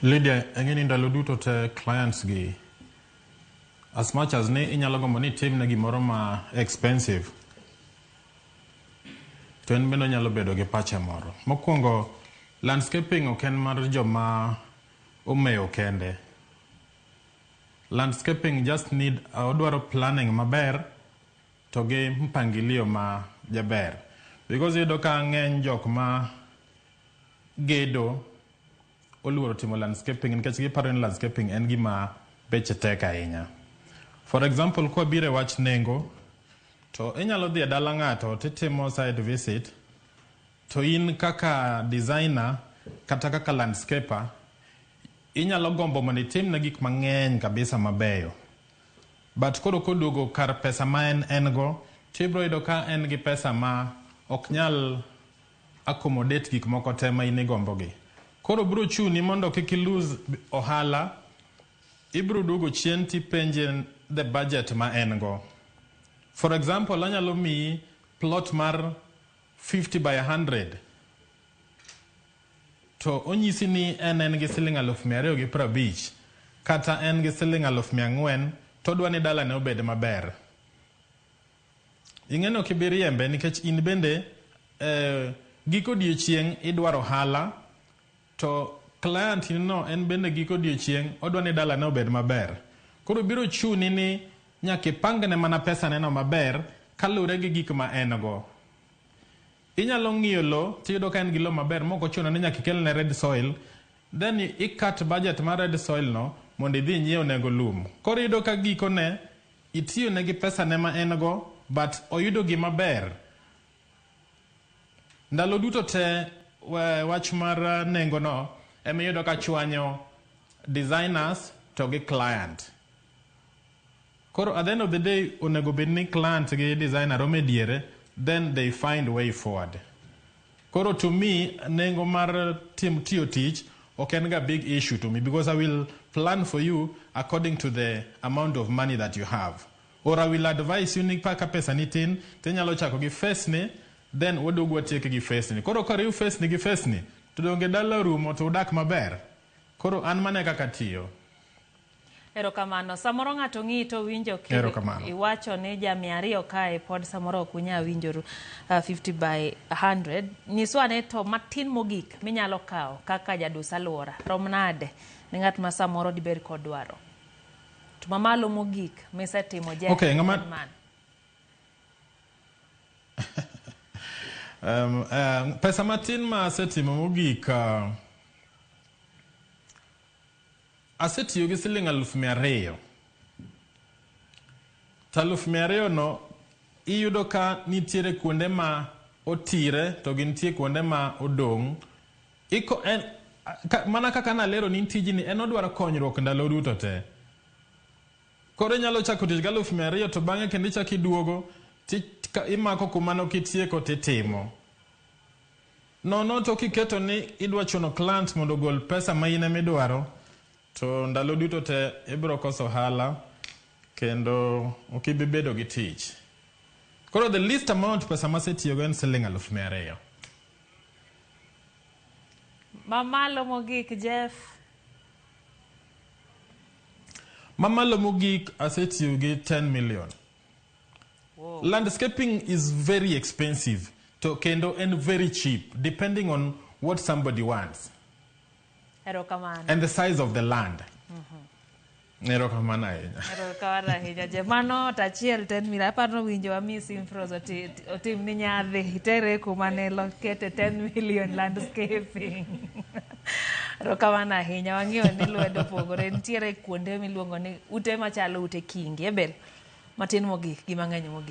Lydia, ing'e ni ndalo duto te clients gi as much as ni inyalo gombo ni itimne gimoro ma expensive to en bende onyalo bedo gi pache moro. Mokwongo, landscaping ok en mar joma omewo kende. Landscaping just need odwaro planning maber to gi mpangilio ma jaber. Because iyudo ka ng'eny jok ma gedo oluoro timo landscaping nikech giparo ni landscaping en gima beche tek ahinya. For example, kwabiro e wach nengo, to inyalo dhi e dala ng'ato titimo site visit, to in kaka designer kata kaka landscaper, inyalo gombo mondo itimne gik mang'eny kabisa mabeyo. But koro koduogo kar pesa ma en en go, tibiro yudo ka en gi pesa ma ok nyal accommodate gik moko te ma in igombo gi. Koro biro chuni mondo kik i lose ohala, ibiro duogo chien tipenje the budget ma en go. For example, anyalo miyi plot mar 50 by 100 to onyisi ni en en gi siling 250,000 kata en gi siling 400,000 to odwa ni dalane obed maber. Ing'e ni ok ibi riembe nikech in bende giko odiochieng' idwaro ohala to client ni no en bende giko odiochieng' odwa ni dalane obed maber. Koro biro chuni ni nyaka ipangne mana pesane no maber kaluwore gi gik ma en go. Inyalo ng'iyo lo tiyudo ka en gi lo maber mok ochuno ni nyaka ikelne red soil, then i cut budget mar red soil no mondo idhi inyiew nego lum. Koro iyudo ka gikone itiyo ne gi pesane ma en go but oyudo gima ber. Ndalo duto te wach mar nengo no ema iyudo ka chwanyo designers to gi client. Koro at the end of the day onego bed ni client gi designer romo e diere then they find way forward. Koro to me nengo mar tim tiyo tich ok en ga big issue to me because I will plan for you according to the amount of money that you have. Or I will advise you ni ka pesa ni tin tinyalo chako gi phase ni then waduog watiek gi phase ni. Koro koriw phase ni gi phase ni to donge dala orumo to udak maber. Koro an mane kaka tiyo. Erokamano. Samoro ng'ato ng'iyi to winjo ki Erokamano. iwacho ni ja 200 kae pod samoro ok unyal winjoru 50 by 100. Nyiswa ane to matin mogik minyalo kawo kaka jadus aluora rom nade ne ng'at ma samoro dibed kod dwaro. To mamalo mogik misetimo Jeff Okay, ng'ama en mane? Pesa matin ma asetimo mogik asetiyo gi siling 200,000. To 200,000 no iyudo ka nitiere kuonde ma otire to gintie kuonde ma odong'. Iko en ka, mana kaka nalero ni tijni en odwaro konyruok ndalo duto te. Koro inyalo chako tich gi 200,000 to bang'e kendo ichako iduogo ti, ka, imako kuma nokitieko titimo. Nono to kiketo ni idwa chuno client mondo ogol pesa ma in emidwaro to ndalo duto te ibiro koso ohala kendo ok ibi bedo gi tich. Koro the least amount pesa masetiyogo en siling 200,000. Mamalo mogik Jeff. Mamalo mogik asetiyo gi 10 million. Wow. Landscaping is very expensive to kendo en very cheap depending on what somebody wants Erokamano. and the size of the land. Erokamano ahinya. Erokamano ahinya Jeff. Mano ot achiel 10 million. Aparo winjo wami Simfros otim ni nyadhi. Itere kuma ne kete 10 million landscaping. Erokamano ahinya. Wang'eyo ni lwedo opogore. Nitiere kuonde miluongo ni ute machalo ute kingi. Ebel, matin mogik gi mang'eny mogik.